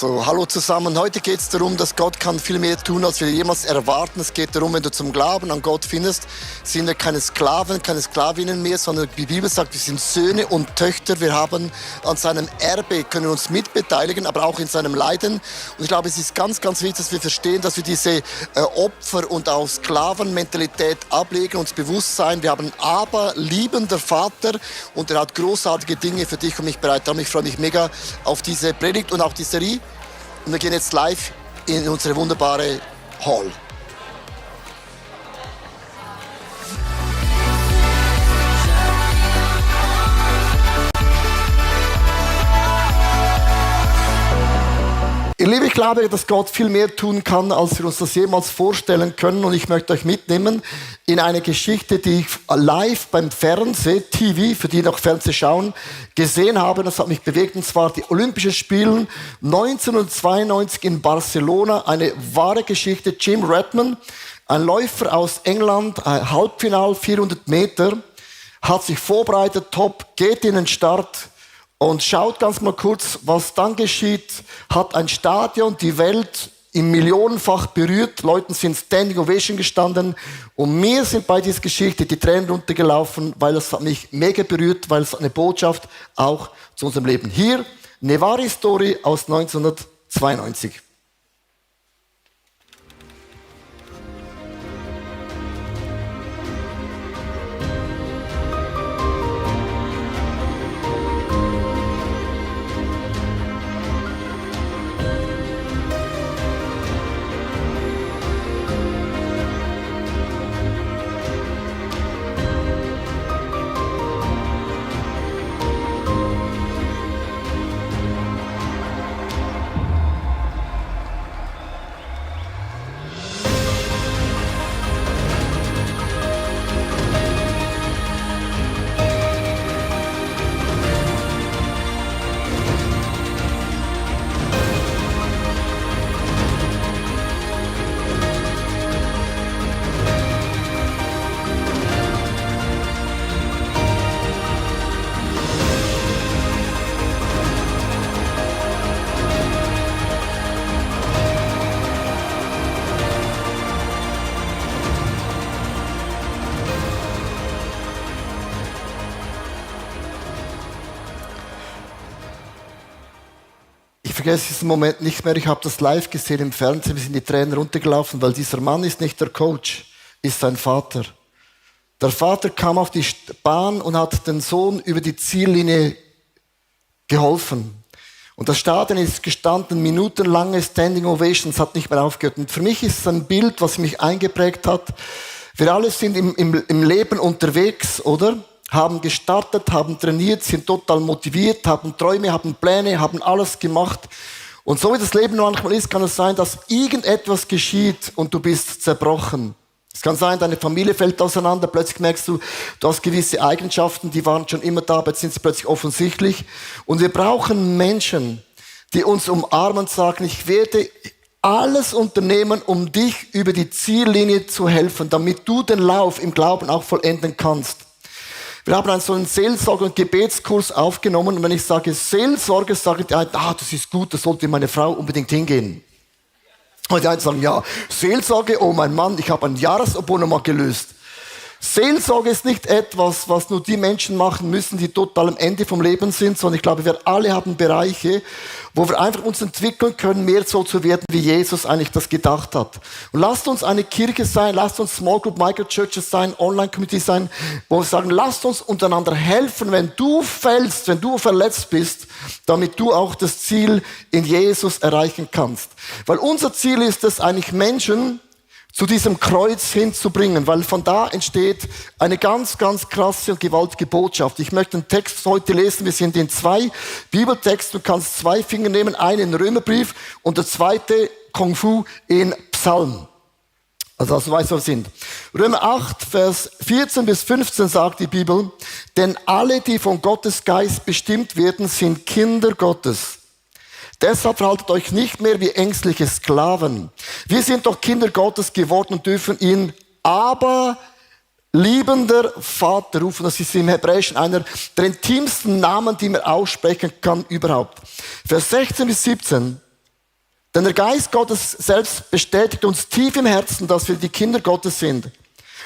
So, hallo zusammen. Heute geht es darum, dass Gott kann viel mehr tun, als wir jemals erwarten. Es geht darum, wenn du zum Glauben an Gott findest, sind wir keine Sklaven, keine Sklavinnen mehr, sondern die Bibel sagt, wir sind Söhne und Töchter. Wir haben an seinem Erbe, können uns mitbeteiligen, aber auch in seinem Leiden. Und ich glaube, es ist ganz, ganz wichtig, dass wir verstehen, dass wir diese Opfer- und auch Sklavenmentalität ablegen, uns bewusst sein. Wir haben einen aber liebender Vater und er hat großartige Dinge für dich und mich bereit. Darum, ich freue mich mega auf diese Predigt und auch die Serie. Und wir gehen jetzt live in unsere wunderbare Hall. Ihr Lieben, ich glaube, dass Gott viel mehr tun kann, als wir uns das jemals vorstellen können. Und ich möchte euch mitnehmen in eine Geschichte, die ich live beim TV, für die noch Fernseh schauen, gesehen habe. Das hat mich bewegt, und zwar die Olympischen Spiele 1992 in Barcelona. Eine wahre Geschichte. Jim Redman, ein Läufer aus England, Halbfinal 400 Meter, hat sich vorbereitet, top, geht in den Start. Und schaut ganz mal kurz, was dann geschieht. Hat ein Stadion die Welt im Millionenfach berührt. Leuten sind Standing Ovation gestanden. Und mir sind bei dieser Geschichte die Tränen runtergelaufen, weil es hat mich mega berührt, weil es eine Botschaft auch zu unserem Leben. Hier eine wahre Story aus 1992. Ich vergesse diesen Moment nicht mehr. Ich habe das live gesehen im Fernsehen. Wir sind die Tränen runtergelaufen, weil dieser Mann ist nicht der Coach, ist sein Vater. Der Vater kam auf die Bahn und hat den Sohn über die Ziellinie geholfen. Und das Stadion ist gestanden, minutenlange Standing Ovations, hat nicht mehr aufgehört. Und für mich ist es ein Bild, was mich eingeprägt hat. Wir alle sind im Leben unterwegs, oder? Haben gestartet, haben trainiert, sind total motiviert, haben Träume, haben Pläne, haben alles gemacht. Und so wie das Leben manchmal ist, kann es sein, dass irgendetwas geschieht und du bist zerbrochen. Es kann sein, deine Familie fällt auseinander, plötzlich merkst du, du hast gewisse Eigenschaften, die waren schon immer da, aber jetzt sind sie plötzlich offensichtlich. Und wir brauchen Menschen, die uns umarmen und sagen, ich werde alles unternehmen, um dich über die Ziellinie zu helfen, damit du den Lauf im Glauben auch vollenden kannst. Wir haben so einen Seelsorge- und Gebetskurs aufgenommen. Und wenn ich sage Seelsorge, sage die einen, das ist gut, da sollte meine Frau unbedingt hingehen. Und die einen sagen, ja, Seelsorge, oh mein Mann, ich habe ein Jahresabonnement gelöst. Seelsorge ist nicht etwas, was nur die Menschen machen müssen, die total am Ende vom Leben sind, sondern ich glaube, wir alle haben Bereiche, wo wir einfach uns entwickeln können, mehr so zu werden, wie Jesus eigentlich das gedacht hat. Und lasst uns eine Kirche sein, lasst uns Small Group, Microchurches sein, Online-Community sein, wo wir sagen, lasst uns untereinander helfen, wenn du fällst, wenn du verletzt bist, damit du auch das Ziel in Jesus erreichen kannst. Weil unser Ziel ist es, eigentlich Menschen zu diesem Kreuz hinzubringen, weil von da entsteht eine ganz, ganz krasse und gewaltige Botschaft. Ich möchte den Text heute lesen. Wir sind in 2 Bibeltexten. Du kannst 2 Finger nehmen, einen in Römerbrief und der zweite Kung Fu in Psalm. Also, dass du weißt, wo wir sind. Römer 8, Vers 14 bis 15 sagt die Bibel, denn alle, die von Gottes Geist bestimmt werden, sind Kinder Gottes. Deshalb verhaltet euch nicht mehr wie ängstliche Sklaven. Wir sind doch Kinder Gottes geworden und dürfen ihn aber liebender Vater rufen. Das ist im Hebräischen einer der intimsten Namen, die man aussprechen kann überhaupt. Vers 16 bis 17 Denn der Geist Gottes selbst bestätigt uns tief im Herzen, dass wir die Kinder Gottes sind.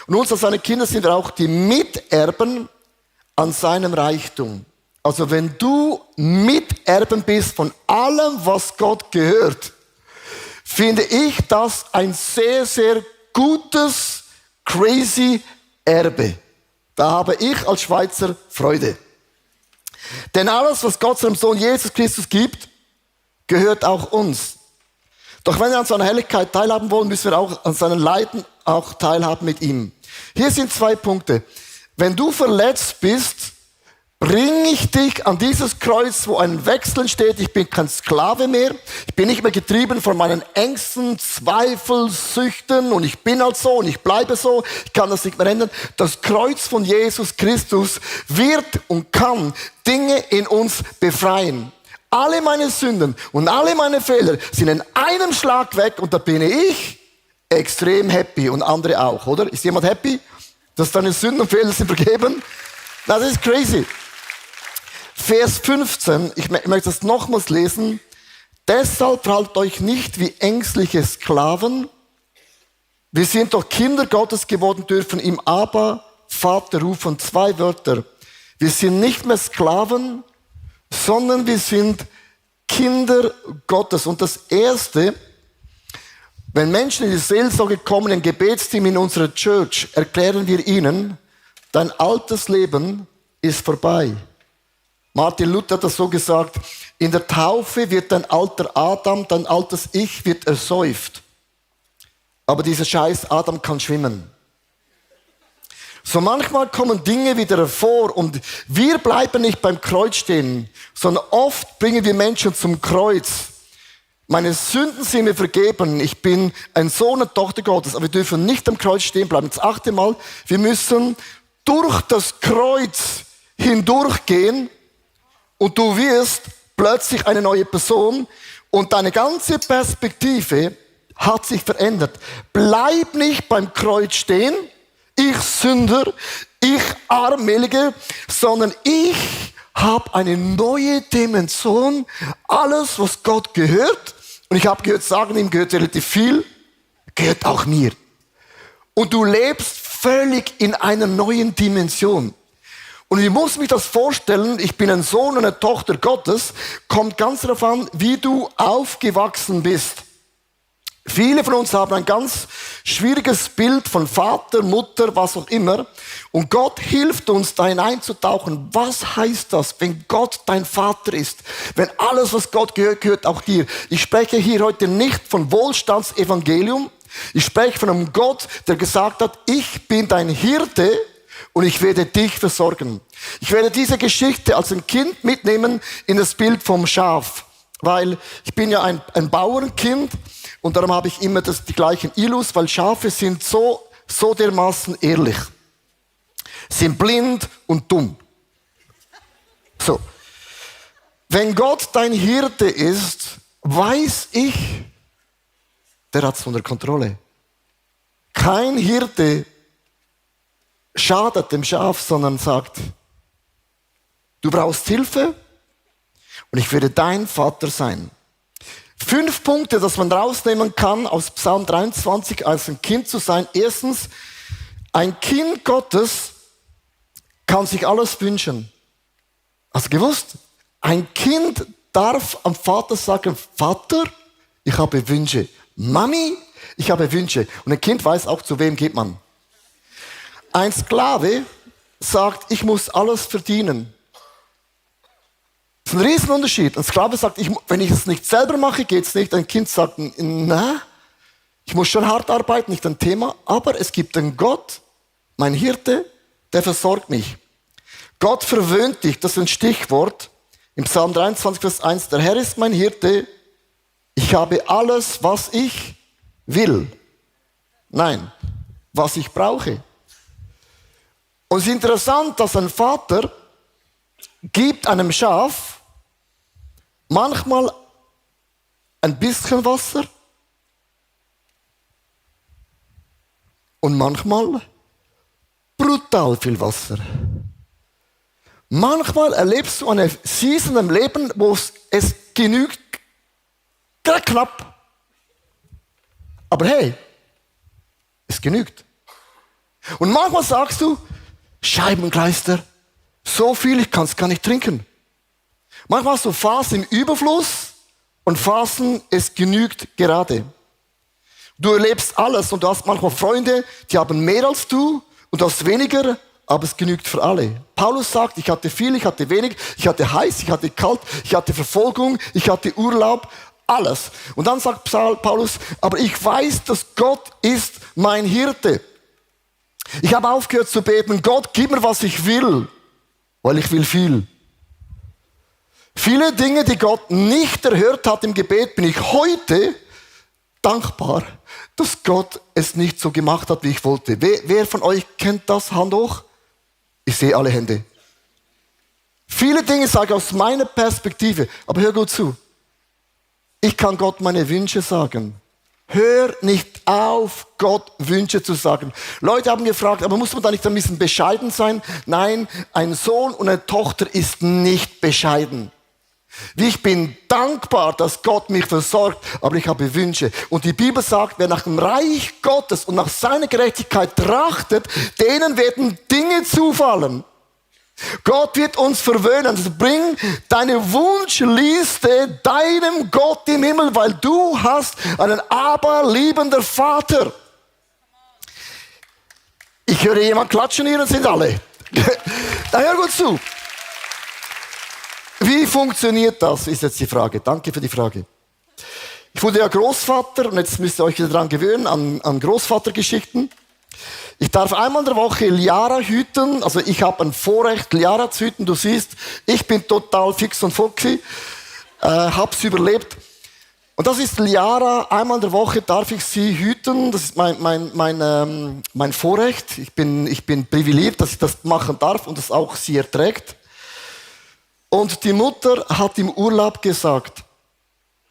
Und uns als seine Kinder sind wir auch die Miterben an seinem Reichtum. Also wenn du Miterben bist von allem, was Gott gehört, finde ich das ein sehr, sehr gutes, crazy Erbe. Da habe ich als Schweizer Freude. Denn alles, was Gott seinem Sohn Jesus Christus gibt, gehört auch uns. Doch wenn wir an seiner Herrlichkeit teilhaben wollen, müssen wir auch an seinen Leiden auch teilhaben mit ihm. Hier sind 2 Punkte. Wenn du verletzt bist, bringe ich dich an dieses Kreuz, wo ein Wechsel steht. Ich bin kein Sklave mehr. Ich bin nicht mehr getrieben von meinen Ängsten, Zweifeln, Süchten und ich bin halt so und ich bleibe so. Ich kann das nicht mehr ändern. Das Kreuz von Jesus Christus wird und kann Dinge in uns befreien. Alle meine Sünden und alle meine Fehler sind in einem Schlag weg und da bin ich extrem happy und andere auch, oder? Ist jemand happy, dass deine Sünden und Fehler sind vergeben? Das ist crazy. Vers 15, ich möchte das nochmals lesen. Deshalb verhaltet euch nicht wie ängstliche Sklaven. Wir sind doch Kinder Gottes geworden, dürfen ihm aber Vater rufen. 2 Wörter. Wir sind nicht mehr Sklaven, sondern wir sind Kinder Gottes. Und das Erste, wenn Menschen in die Seelsorge kommen, im Gebetsteam in unserer Church, erklären wir ihnen, dein altes Leben ist vorbei. Martin Luther hat das so gesagt, in der Taufe wird dein alter Adam, dein altes Ich wird ersäuft. Aber dieser scheiß Adam kann schwimmen. So manchmal kommen Dinge wieder hervor und wir bleiben nicht beim Kreuz stehen, sondern oft bringen wir Menschen zum Kreuz. Meine Sünden sind mir vergeben, ich bin ein Sohn und Tochter Gottes, aber wir dürfen nicht am Kreuz stehen bleiben. Das 8. Mal, wir müssen durch das Kreuz hindurchgehen und du wirst plötzlich eine neue Person und deine ganze Perspektive hat sich verändert. Bleib nicht beim Kreuz stehen, ich Sünder, ich Armselige, sondern ich habe eine neue Dimension. Alles, was Gott gehört, und ich habe gehört, sagen, ihm gehört relativ viel, gehört auch mir. Und du lebst völlig in einer neuen Dimension. Und ich muss mich das vorstellen, ich bin ein Sohn und eine Tochter Gottes, kommt ganz darauf an, wie du aufgewachsen bist. Viele von uns haben ein ganz schwieriges Bild von Vater, Mutter, was auch immer. Und Gott hilft uns, da hineinzutauchen. Was heißt das, wenn Gott dein Vater ist? Wenn alles, was Gott gehört, gehört auch dir. Ich spreche hier heute nicht von Wohlstandsevangelium. Ich spreche von einem Gott, der gesagt hat, ich bin dein Hirte und ich werde dich versorgen. Ich werde diese Geschichte als ein Kind mitnehmen in das Bild vom Schaf. Weil ich bin ja ein Bauernkind. Und darum habe ich immer die gleichen Illus, weil Schafe sind so dermaßen ehrlich. Sind blind und dumm. So. Wenn Gott dein Hirte ist, weiß ich, der hat es unter Kontrolle. Kein Hirte schadet dem Schaf, sondern sagt, du brauchst Hilfe und ich werde dein Vater sein. 5 Punkte, dass man rausnehmen kann aus Psalm 23, als ein Kind zu sein. Erstens, ein Kind Gottes kann sich alles wünschen. Hast du gewusst? Ein Kind darf am Vater sagen, Vater, ich habe Wünsche. Mami, ich habe Wünsche. Und ein Kind weiß auch, zu wem geht man. Ein Sklave sagt, ich muss alles verdienen. Das ist ein Riesenunterschied. Ein Sklave sagt, wenn ich es nicht selber mache, geht es nicht. Ein Kind sagt, na, ich muss schon hart arbeiten, nicht ein Thema. Aber es gibt einen Gott, mein Hirte, der versorgt mich. Gott verwöhnt dich, das ist ein Stichwort. Im Psalm 23, Vers 1, der Herr ist mein Hirte, ich habe alles, was ich will. Nein, was ich brauche. Und es ist interessant, dass ein Vater gibt einem Schaf manchmal ein bisschen Wasser und manchmal brutal viel Wasser. Manchmal erlebst du eine Season im Leben, wo es genügt, knapp. Aber hey, es genügt. Und manchmal sagst du, Scheibenkleister, so viel, ich kann es gar nicht trinken. Manchmal hast du Phasen im Überfluss und Phasen, es genügt gerade. Du erlebst alles und du hast manchmal Freunde, die haben mehr als du und du hast weniger, aber es genügt für alle. Paulus sagt, ich hatte viel, ich hatte wenig, ich hatte heiß, ich hatte kalt, ich hatte Verfolgung, ich hatte Urlaub, alles. Und dann sagt Paulus, aber ich weiß, dass Gott ist mein Hirte. Ich habe aufgehört zu beten, Gott, gib mir, was ich will, weil ich will viel. Viele Dinge, die Gott nicht erhört hat im Gebet, bin ich heute dankbar, dass Gott es nicht so gemacht hat, wie ich wollte. Wer von euch kennt das? Hand hoch. Ich sehe alle Hände. Viele Dinge sage ich aus meiner Perspektive, aber hör gut zu. Ich kann Gott meine Wünsche sagen. Hör nicht auf, Gott Wünsche zu sagen. Leute haben gefragt, aber muss man da nicht ein bisschen bescheiden sein? Nein, ein Sohn und eine Tochter ist nicht bescheiden. Ich bin dankbar, dass Gott mich versorgt, aber ich habe Wünsche. Und die Bibel sagt, wer nach dem Reich Gottes und nach seiner Gerechtigkeit trachtet, denen werden Dinge zufallen. Gott wird uns verwöhnen. Also bring deine Wunschliste deinem Gott im Himmel, weil du hast einen aberliebenden Vater. Ich höre jemand klatschen hier und sind alle. Da hör gut zu. Wie funktioniert das, ist jetzt die Frage. Danke für die Frage. Ich wurde ja Großvater und jetzt müsst ihr euch wieder daran gewöhnen, an Großvatergeschichten. Ich darf einmal in der Woche Liara hüten, also ich habe ein Vorrecht, Liara zu hüten. Du siehst, ich bin total fix und foxy, hab's überlebt. Und das ist Liara, einmal in der Woche darf ich sie hüten, das ist mein Vorrecht. Ich bin privilegiert, dass ich das machen darf und es auch sie erträgt. Und die Mutter hat im Urlaub gesagt,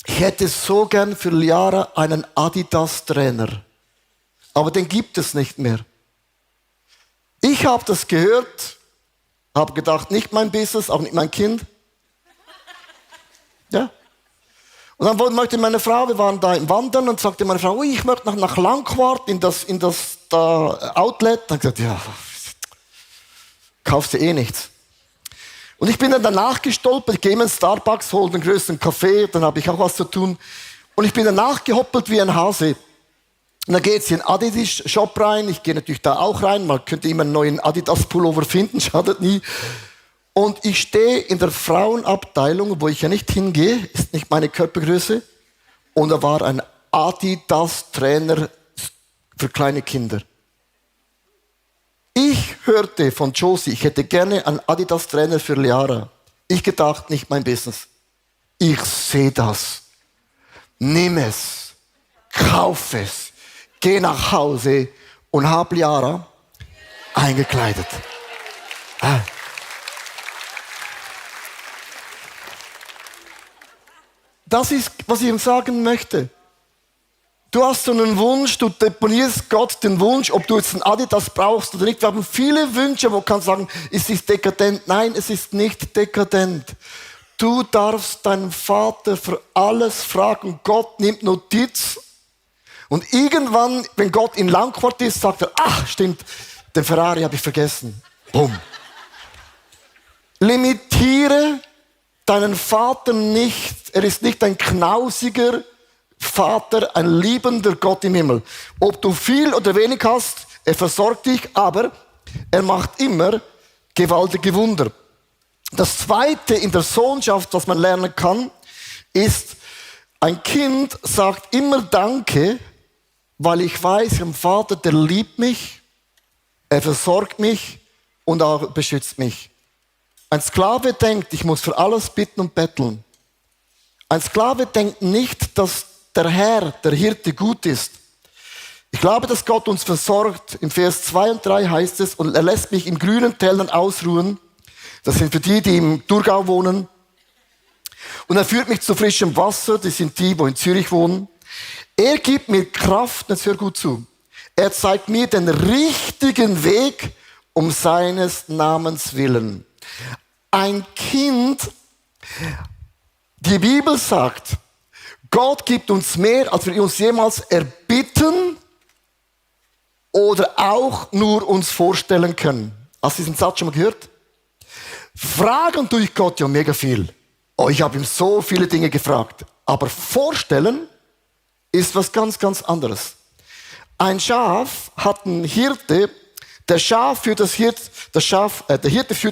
ich hätte so gern für Liara einen Adidas-Trainer. Aber den gibt es nicht mehr. Ich habe das gehört, habe gedacht, nicht mein Business, auch nicht mein Kind. Ja. Und dann möchte meine Frau, wir waren da im Wandern und sagte meine Frau, ich möchte nach Langquart in das Outlet. Dann gesagt, ja, kaufst du eh nichts. Und ich bin dann danach gestolpert, ich gehe in den Starbucks, hole den größten Kaffee, dann habe ich auch was zu tun. Und ich bin danach gehoppelt wie ein Hase. Und dann geht sie in den Adidas-Shop rein, ich gehe natürlich da auch rein, man könnte immer einen neuen Adidas-Pullover finden, schadet nie. Und ich stehe in der Frauenabteilung, wo ich ja nicht hingehe, ist nicht meine Körpergröße. Und da war ein Adidas-Trainer für kleine Kinder. Ich hörte von Josie, ich hätte gerne einen Adidas-Trainer für Liara. Ich gedacht, nicht mein Business. Ich sehe das. Nimm es. Kauf es. Geh nach Hause und hab Liara eingekleidet. Das ist, was ich ihm sagen möchte. Du hast so einen Wunsch, du deponierst Gott den Wunsch, ob du jetzt einen Adidas brauchst oder nicht. Wir haben viele Wünsche, wo man kann sagen, es ist dekadent. Nein, es ist nicht dekadent. Du darfst deinen Vater für alles fragen. Gott nimmt Notiz. Und irgendwann, wenn Gott in Langquart ist, sagt er, ach stimmt, den Ferrari habe ich vergessen. Bumm. Limitiere deinen Vater nicht. Er ist nicht ein knausiger Vater, ein liebender Gott im Himmel. Ob du viel oder wenig hast, er versorgt dich, aber er macht immer gewaltige Wunder. Das Zweite in der Sohnschaft, was man lernen kann, ist, ein Kind sagt immer Danke, weil ich weiß, ein Vater, der liebt mich, er versorgt mich und auch beschützt mich. Ein Sklave denkt, ich muss für alles bitten und betteln. Ein Sklave denkt nicht, dass der Herr, der Hirte, gut ist. Ich glaube, dass Gott uns versorgt. Im Vers 2 und 3 heißt es, und er lässt mich in grünen Tälern ausruhen. Das sind für die im Thurgau wohnen. Und er führt mich zu frischem Wasser. Das sind die, wo in Zürich wohnen. Er gibt mir Kraft, jetzt hör gut zu. Er zeigt mir den richtigen Weg um seines Namens willen. Ein Kind, die Bibel sagt, Gott gibt uns mehr, als wir uns jemals erbitten bitten oder auch nur uns vorstellen können. Hast du diesen Satz schon mal gehört? Fragen tue ich Gott ja mega viel. Oh, ich habe ihm so viele Dinge gefragt. Aber vorstellen ist was ganz, ganz anderes. Ein Schaf hat einen Hirte. Der Hirte führt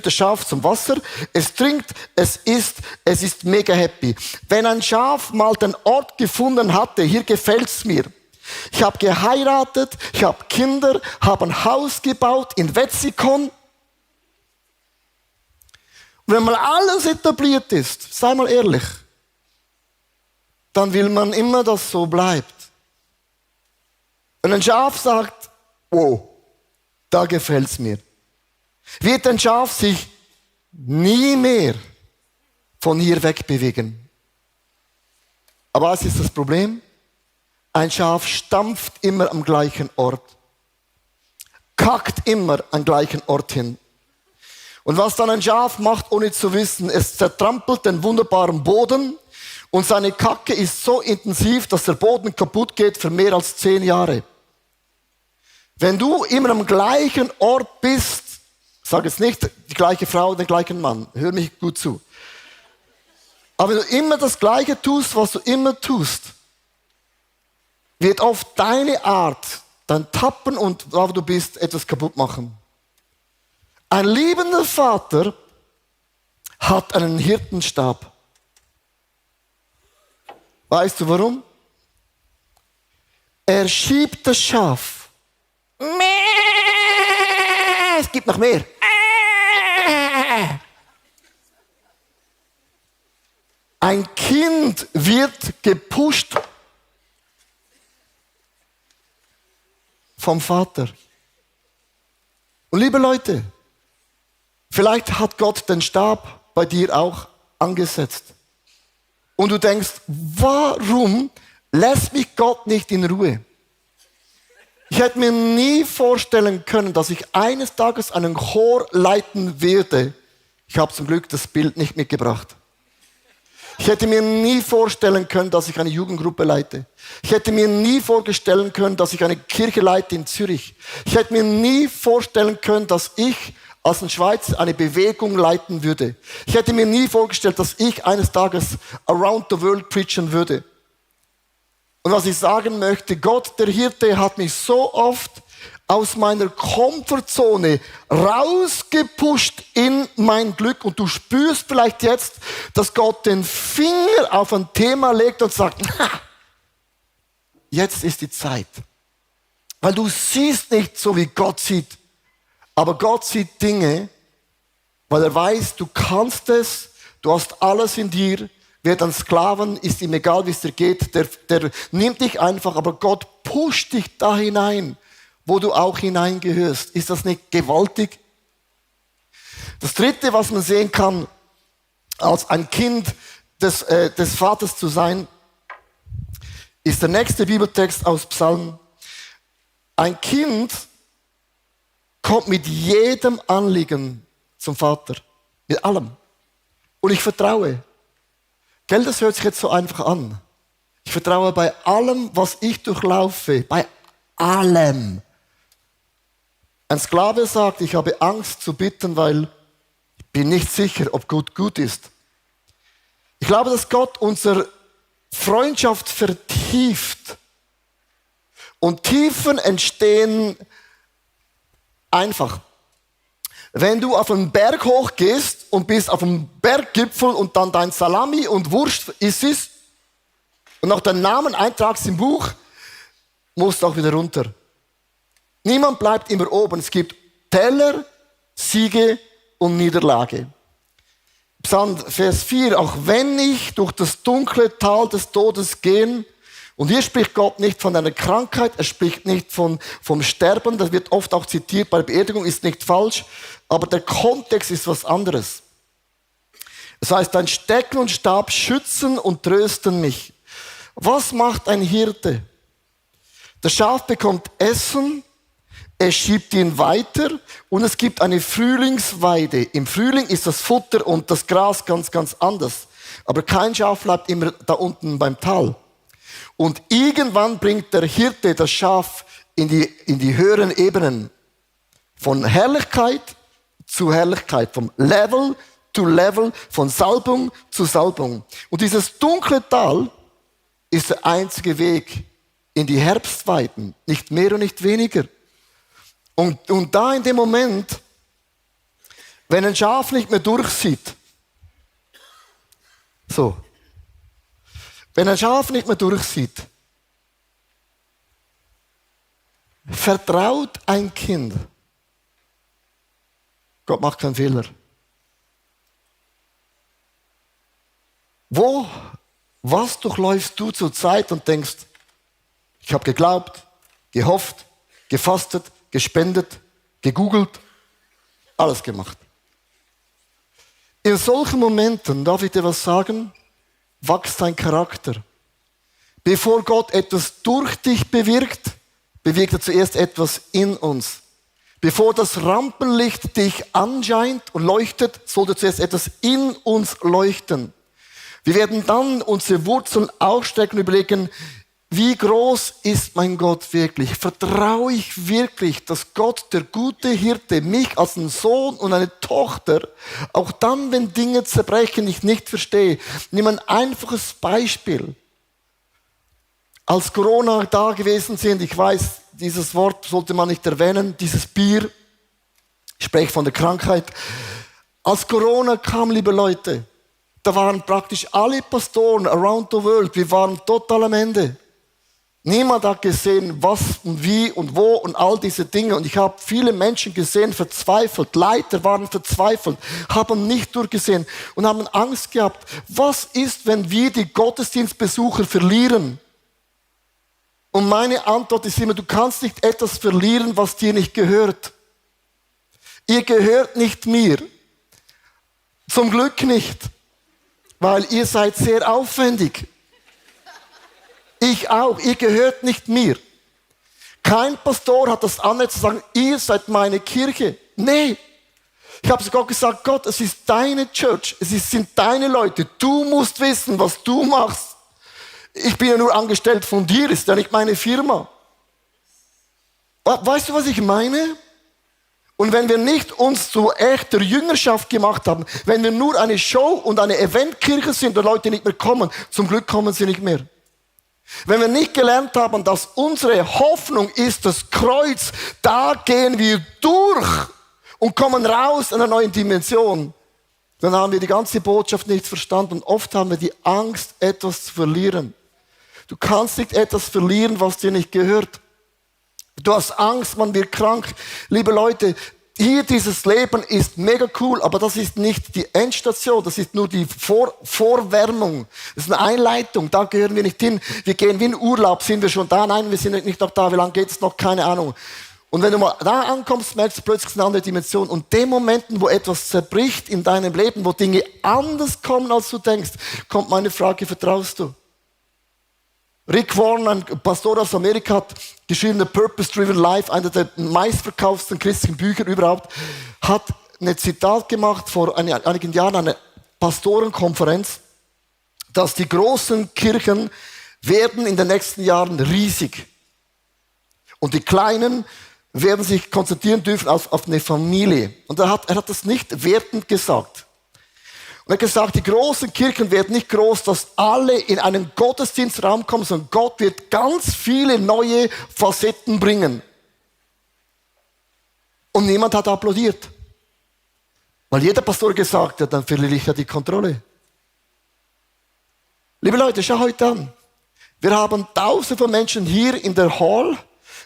das Schaf zum Wasser. Es trinkt, es isst, es ist mega happy. Wenn ein Schaf mal den Ort gefunden hatte, hier gefällt's mir. Ich habe geheiratet, ich habe Kinder, habe ein Haus gebaut in Wetzikon. Und wenn mal alles etabliert ist, sei mal ehrlich, dann will man immer, dass es so bleibt. Wenn ein Schaf sagt, wow, da gefällt's mir, wird ein Schaf sich nie mehr von hier wegbewegen. Aber was ist das Problem? Ein Schaf stampft immer am gleichen Ort, kackt immer am gleichen Ort hin. Und was dann ein Schaf macht, ohne zu wissen, es zertrampelt den wunderbaren Boden und seine Kacke ist so intensiv, dass der Boden kaputt geht für mehr als 10 Jahre. Wenn du immer am gleichen Ort bist, sag jetzt nicht die gleiche Frau, den gleichen Mann, hör mich gut zu. Aber wenn du immer das Gleiche tust, was du immer tust, wird oft deine Art, dein Tappen und da wo du bist, etwas kaputt machen. Ein liebender Vater hat einen Hirtenstab. Weißt du warum? Er schiebt das Schaf. Es gibt noch mehr. Ein Kind wird gepusht vom Vater. Und liebe Leute, vielleicht hat Gott den Stab bei dir auch angesetzt. Und du denkst, warum lässt mich Gott nicht in Ruhe? Ich hätte mir nie vorstellen können, dass ich eines Tages einen Chor leiten werde. Ich habe zum Glück das Bild nicht mitgebracht. Ich hätte mir nie vorstellen können, dass ich eine Jugendgruppe leite. Ich hätte mir nie vorstellen können, dass ich eine Kirche leite in Zürich. Ich hätte mir nie vorstellen können, dass ich als ein Schweizer eine Bewegung leiten würde. Ich hätte mir nie vorgestellt, dass ich eines Tages around the world preachen würde. Und was ich sagen möchte, Gott, der Hirte, hat mich so oft aus meiner Komfortzone rausgepusht in mein Glück. Und du spürst vielleicht jetzt, dass Gott den Finger auf ein Thema legt und sagt, jetzt ist die Zeit. Weil du siehst nicht so, wie Gott sieht. Aber Gott sieht Dinge, weil er weiß, du kannst es, du hast alles in dir. Wer dann Sklaven ist, ihm egal, wie es dir geht, der nimmt dich einfach, aber Gott pusht dich da hinein, wo du auch hineingehörst. Ist das nicht gewaltig? Das Dritte, was man sehen kann, als ein Kind des Vaters zu sein, ist der nächste Bibeltext aus Psalm. Ein Kind kommt mit jedem Anliegen zum Vater. Mit allem. Und ich vertraue. Gell, das hört sich jetzt so einfach an. Ich vertraue bei allem, was ich durchlaufe. Bei allem. Ein Sklave sagt, ich habe Angst zu bitten, weil ich bin nicht sicher, ob Gott gut ist. Ich glaube, dass Gott unsere Freundschaft vertieft. Und Tiefen entstehen einfach. Wenn du auf einen Berg hochgehst und bist auf dem Berggipfel und dann dein Salami und Wurst isst und noch deinen Namen eintragst im Buch, musst du auch wieder runter. Niemand bleibt immer oben. Es gibt Teller, Siege und Niederlage. Psalm Vers 4, auch wenn ich durch das dunkle Tal des Todes gehen, und hier spricht Gott nicht von einer Krankheit, er spricht nicht vom Sterben, das wird oft auch zitiert bei der Beerdigung, ist nicht falsch, aber der Kontext ist was anderes. Das heißt, dein Stecken und Stab schützen und trösten mich. Was macht ein Hirte? Das Schaf bekommt Essen, es schiebt ihn weiter und es gibt eine Frühlingsweide. Im Frühling ist das Futter und das Gras ganz, ganz anders. Aber kein Schaf bleibt immer da unten beim Tal. Und irgendwann bringt der Hirte das Schaf in die höheren Ebenen. Von Herrlichkeit zu Herrlichkeit, vom Level to Level, von Salbung zu Salbung. Und dieses dunkle Tal ist der einzige Weg in die Herbstweiden, nicht mehr und nicht weniger. Und da in dem Moment, wenn ein Schaf nicht mehr durchsieht, so, wenn ein Schaf nicht mehr durchsieht, vertraut ein Kind. Gott macht keinen Fehler. Was durchläufst du zur Zeit und denkst, ich habe geglaubt, gehofft, gefastet, gespendet, gegoogelt, alles gemacht. In solchen Momenten, darf ich dir was sagen, wächst dein Charakter. Bevor Gott etwas durch dich bewirkt, bewirkt er zuerst etwas in uns. Bevor das Rampenlicht dich anscheint und leuchtet, sollte zuerst etwas in uns leuchten. Wir werden dann unsere Wurzeln ausstrecken und überlegen, wie groß ist mein Gott wirklich? Vertraue ich wirklich, dass Gott, der gute Hirte, mich als einen Sohn und eine Tochter, auch dann, wenn Dinge zerbrechen, ich nicht verstehe. Nimm ein einfaches Beispiel. Als Corona da gewesen sind, ich weiß, dieses Wort sollte man nicht erwähnen, dieses Bier, ich spreche von der Krankheit. Als Corona kam, liebe Leute, da waren praktisch alle Pastoren around the world, wir waren total am Ende. Niemand hat gesehen, was und wie und wo und all diese Dinge. Und ich habe viele Menschen gesehen, verzweifelt. Leiter waren verzweifelt, haben nicht durchgesehen und haben Angst gehabt. Was ist, wenn wir die Gottesdienstbesucher verlieren? Und meine Antwort ist immer, du kannst nicht etwas verlieren, was dir nicht gehört. Ihr gehört nicht mir. Zum Glück nicht, weil ihr seid sehr aufwendig. Ich auch, ihr gehört nicht mir. Kein Pastor hat das Anrecht zu sagen, ihr seid meine Kirche. Nee. Ich habe sogar gesagt, Gott, es ist deine Church, sind deine Leute. Du musst wissen, was du machst. Ich bin ja nur angestellt von dir, ist ja nicht meine Firma. Weißt du, was ich meine? Und wenn wir nicht uns zu echter Jüngerschaft gemacht haben, wenn wir nur eine Show und eine Eventkirche sind und Leute nicht mehr kommen, zum Glück kommen sie nicht mehr. Wenn wir nicht gelernt haben, dass unsere Hoffnung ist das Kreuz, da gehen wir durch und kommen raus in einer neuen Dimension, dann haben wir die ganze Botschaft nicht verstanden und oft haben wir die Angst, etwas zu verlieren. Du kannst nicht etwas verlieren, was dir nicht gehört. Du hast Angst, man wird krank. Liebe Leute, hier dieses Leben ist mega cool, aber das ist nicht die Endstation, das ist nur die Vorwärmung. Das ist eine Einleitung, da gehören wir nicht hin. Wir gehen wie in Urlaub, sind wir schon da? Nein, wir sind nicht noch da. Wie lange geht es noch? Keine Ahnung. Und wenn du mal da ankommst, merkst du plötzlich eine andere Dimension. Und den Momenten, wo etwas zerbricht in deinem Leben, wo Dinge anders kommen, als du denkst, kommt meine Frage, vertraust du? Rick Warren, ein Pastor aus Amerika, hat geschrieben, The Purpose Driven Life, einer der meistverkauften christlichen Bücher überhaupt, hat ein Zitat gemacht vor einigen Jahren, eine Pastorenkonferenz, dass die großen Kirchen werden in den nächsten Jahren riesig. Und die kleinen werden sich konzentrieren dürfen auf eine Familie. Und er hat das nicht wertend gesagt. Und er hat gesagt, die großen Kirchen werden nicht groß, dass alle in einen Gottesdienstraum kommen, sondern Gott wird ganz viele neue Facetten bringen. Und niemand hat applaudiert. Weil jeder Pastor gesagt hat, dann verliere ich ja die Kontrolle. Liebe Leute, schau heute an. Wir haben Tausende von Menschen hier in der Hall.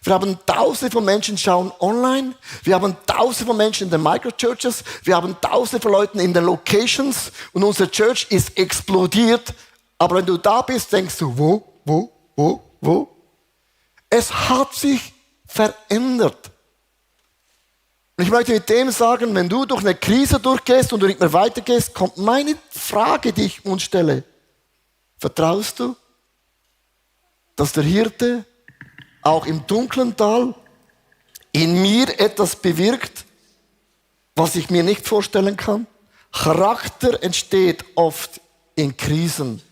Wir haben Tausende von Menschen schauen online. Wir haben Tausende von Menschen in den Microchurches. Wir haben Tausende von Leuten in den Locations. Und unsere Church ist explodiert. Aber wenn du da bist, denkst du, wo? Es hat sich verändert. Und ich möchte mit dem sagen, wenn du durch eine Krise durchgehst und du nicht mehr weitergehst, kommt meine Frage, die ich uns stelle. Vertraust du, dass der Hirte auch im dunklen Tal in mir etwas bewirkt, was ich mir nicht vorstellen kann? Charakter entsteht oft in Krisen.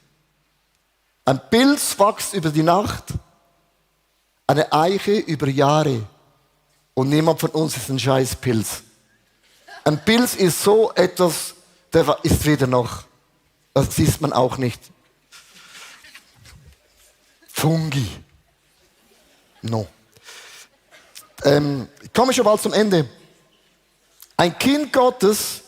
Ein Pilz wächst über die Nacht, eine Eiche über Jahre. Und niemand von uns ist ein Scheißpilz. Ein Pilz ist so etwas, der ist weder noch. Das sieht man auch nicht. Fungi. No. Ich komme schon bald zum Ende. Ein Kind Gottes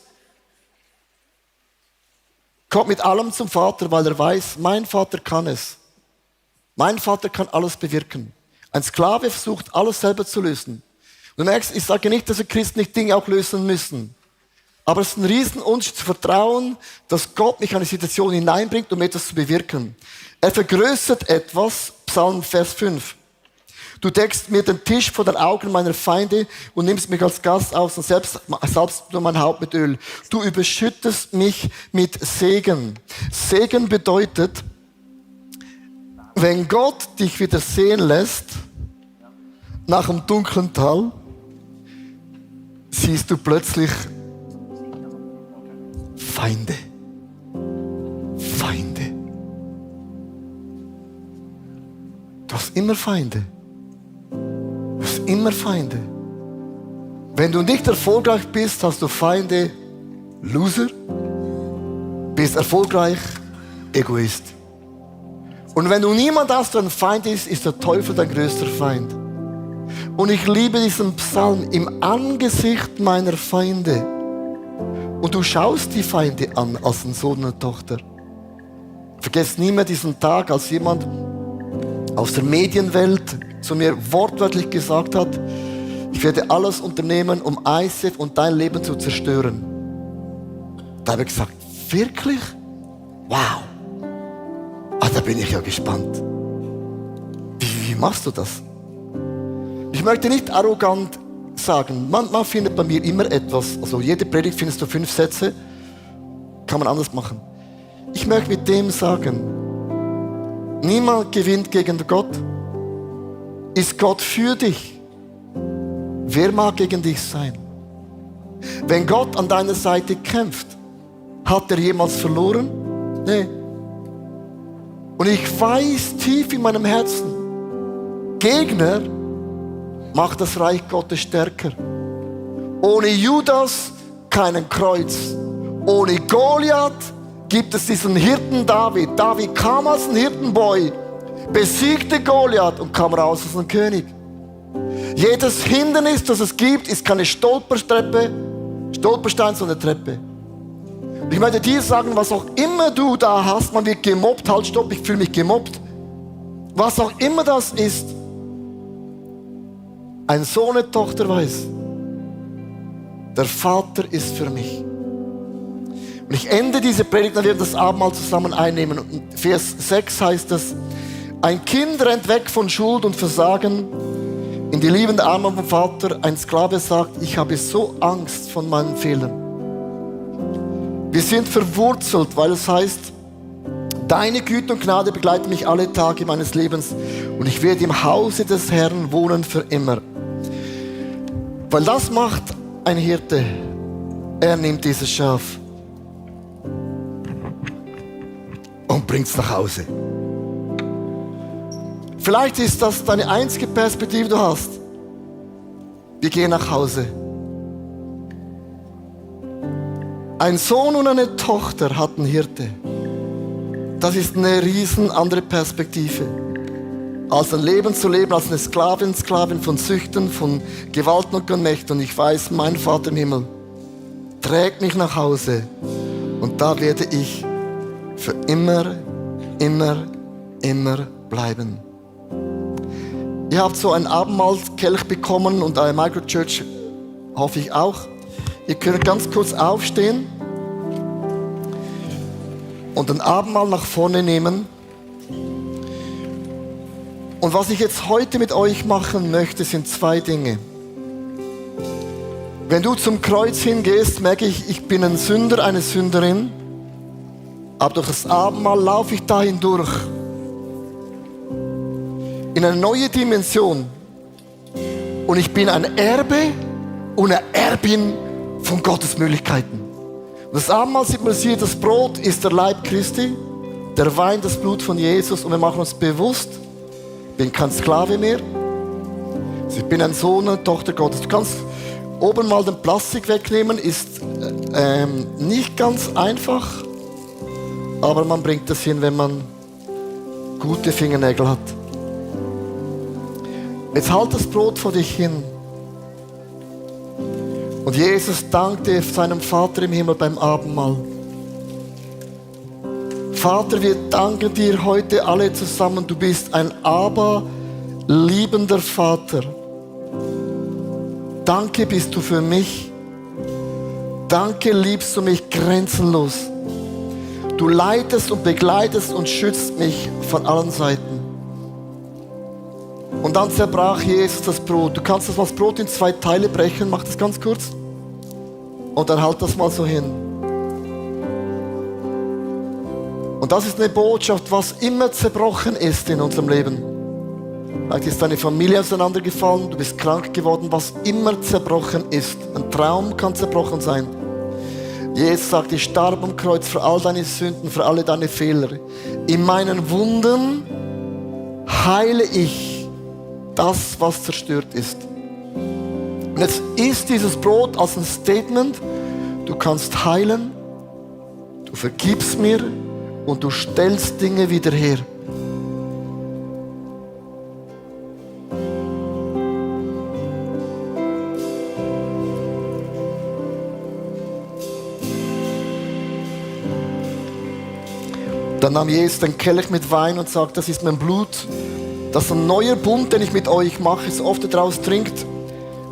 kommt mit allem zum Vater, weil er weiß, mein Vater kann es. Mein Vater kann alles bewirken. Ein Sklave versucht, alles selber zu lösen. Du merkst, ich sage nicht, dass wir Christen nicht Dinge auch lösen müssen. Aber es ist ein Riesenunterschied zu vertrauen, dass Gott mich in eine Situation hineinbringt, um etwas zu bewirken. Er vergrößert etwas, Psalm Vers 5. Du deckst mir den Tisch vor den Augen meiner Feinde und nimmst mich als Gast aus und selbst salbst du mein Haupt mit Öl. Du überschüttest mich mit Segen. Segen bedeutet, wenn Gott dich wieder sehen lässt, nach dem dunklen Tal, siehst du plötzlich Feinde. Feinde. Du hast immer Feinde. Du hast immer Feinde. Wenn du nicht erfolgreich bist, hast du Feinde, Loser. Bist erfolgreich, Egoist. Und wenn du niemand hast, der ein Feind ist, ist der Teufel dein größter Feind. Und ich liebe diesen Psalm, im Angesicht meiner Feinde. Und du schaust die Feinde an als ein Sohn und Tochter. Vergesst nie mehr diesen Tag, als jemand aus der Medienwelt zu mir wortwörtlich gesagt hat, ich werde alles unternehmen, um ICF und dein Leben zu zerstören. Da habe ich gesagt, wirklich? Wow. Da bin ich ja gespannt. Wie machst du das? Ich möchte nicht arrogant sagen, manchmal findet bei mir immer etwas, also jede Predigt findest du 5 Sätze, kann man anders machen. Ich möchte mit dem sagen, niemand gewinnt gegen Gott. Ist Gott für dich? Wer mag gegen dich sein? Wenn Gott an deiner Seite kämpft, hat er jemals verloren? Nee. Und ich weiß tief in meinem Herzen, Gegner macht das Reich Gottes stärker. Ohne Judas keinen Kreuz. Ohne Goliath gibt es diesen Hirten David. David kam als ein Hirtenboy, besiegte Goliath und kam raus als ein König. Jedes Hindernis, das es gibt, ist keine Stolperstein, sondern Treppe. Und ich möchte dir sagen, was auch immer du da hast, man wird gemobbt, halt stopp, ich fühle mich gemobbt. Was auch immer das ist, ein Sohn, eine Tochter weiß, der Vater ist für mich. Und ich ende diese Predigt, dann werden wir das Abendmahl zusammen einnehmen. Und Vers 6 heißt es, ein Kind rennt weg von Schuld und Versagen in die liebenden Arme vom Vater. Ein Sklave sagt, ich habe so Angst von meinen Fehlern. Wir sind verwurzelt, weil es heißt, deine Güte und Gnade begleiten mich alle Tage meines Lebens und ich werde im Hause des Herrn wohnen für immer. Weil das macht ein Hirte. Er nimmt dieses Schaf und bringt es nach Hause. Vielleicht ist das deine einzige Perspektive, die du hast. Wir gehen nach Hause. Ein Sohn und eine Tochter hat einen Hirte. Das ist eine riesen andere Perspektive. Als ein Leben zu leben, als eine Sklavin von Süchten, von Gewalten und Gemächten. Und ich weiß, mein Vater im Himmel trägt mich nach Hause. Und da werde ich für immer, immer, immer bleiben. Ihr habt so einen Abendmahlkelch bekommen und eine Microchurch hoffe ich auch. Ihr könnt ganz kurz aufstehen und ein Abendmahl nach vorne nehmen. Und was ich jetzt heute mit euch machen möchte, sind 2 Dinge. Wenn du zum Kreuz hingehst, merke ich, ich bin ein Sünder, eine Sünderin. Aber durch das Abendmahl laufe ich da hindurch. In eine neue Dimension. Und ich bin ein Erbe und eine Erbin von Gottes Möglichkeiten. Und das Abendmahl symbolisiert, das Brot ist der Leib Christi Der Wein, das Blut von Jesus. Und wir machen uns bewusst, ich bin kein Sklave mehr. Ich bin ein Sohn und Tochter Gottes. Du kannst oben mal den Plastik wegnehmen, ist nicht ganz einfach, aber man bringt das hin, wenn man gute Fingernägel hat. Jetzt halt das Brot vor dich hin. Und Jesus dankte seinem Vater im Himmel beim Abendmahl. Vater, wir danken dir heute alle zusammen. Du bist ein liebender Vater. Danke bist du für mich. Danke liebst du mich grenzenlos. Du leitest und begleitest und schützt mich von allen Seiten. Und dann zerbrach Jesus das Brot. Du kannst das Brot in 2 Teile brechen. Mach das ganz kurz. Und dann halt das mal so hin. Und das ist eine Botschaft, was immer zerbrochen ist in unserem Leben. Vielleicht ist deine Familie auseinandergefallen, du bist krank geworden, was immer zerbrochen ist. Ein Traum kann zerbrochen sein. Jesus sagt, ich starb am Kreuz für all deine Sünden, für alle deine Fehler. In meinen Wunden heile ich das, was zerstört ist. Und jetzt ist dieses Brot als ein Statement, du kannst heilen, du vergibst mir und du stellst Dinge wieder her. Dann nahm Jesus den Kelch mit Wein und sagte, das ist mein Blut, das ist ein neuer Bund, den ich mit euch mache. So oft ihr daraus trinkt,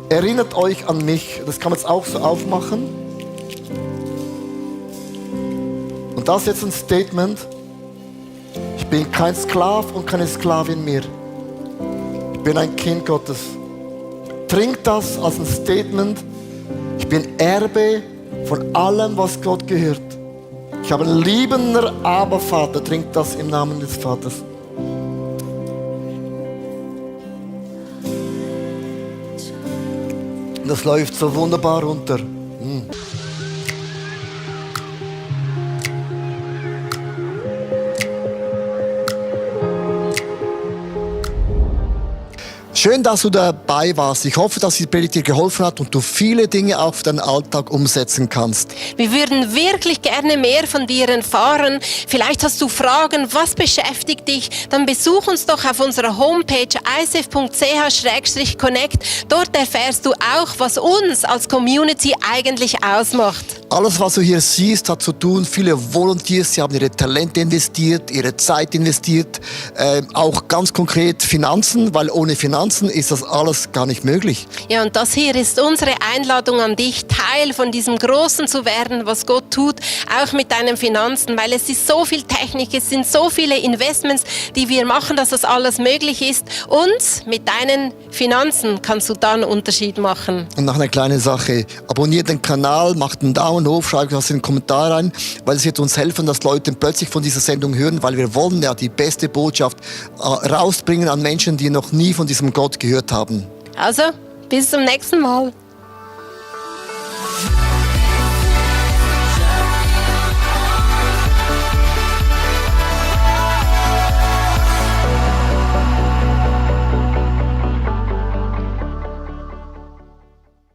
erinnert euch an mich. Das kann man jetzt auch so aufmachen. Und das ist jetzt ein Statement. Ich bin kein Sklave und keine Sklavin mehr. Ich bin ein Kind Gottes. Trink das als ein Statement. Ich bin Erbe von allem, was Gott gehört. Ich habe einen liebenden Vater. Trink das im Namen des Vaters. Das läuft so wunderbar runter. Schön, dass du dabei warst. Ich hoffe, dass die Predigt dir geholfen hat und du viele Dinge auf deinen Alltag umsetzen kannst. Wir würden wirklich gerne mehr von dir erfahren. Vielleicht hast du Fragen, was beschäftigt dich? Dann besuch uns doch auf unserer Homepage icf.ch/connect. Dort erfährst du auch, was uns als Community eigentlich ausmacht. Alles, was du hier siehst, hat zu tun. Viele Volunteers, sie haben ihre Talente investiert, ihre Zeit investiert. Auch ganz konkret Finanzen, weil ohne Finanzen ist das alles gar nicht möglich. Ja, und das hier ist unsere Einladung an dich, Teil von diesem Großen zu werden, was Gott tut, auch mit deinen Finanzen, weil es ist so viel Technik, es sind so viele Investments, die wir machen, dass das alles möglich ist. Und mit deinen Finanzen kannst du dann einen Unterschied machen. Und noch eine kleine Sache, abonniert den Kanal, macht einen Daumen hoch, schreibt was in den Kommentar rein, weil es wird uns helfen, dass Leute plötzlich von dieser Sendung hören, weil wir wollen ja die beste Botschaft rausbringen an Menschen, die noch nie von diesem Gott gehört haben. Also, bis zum nächsten Mal.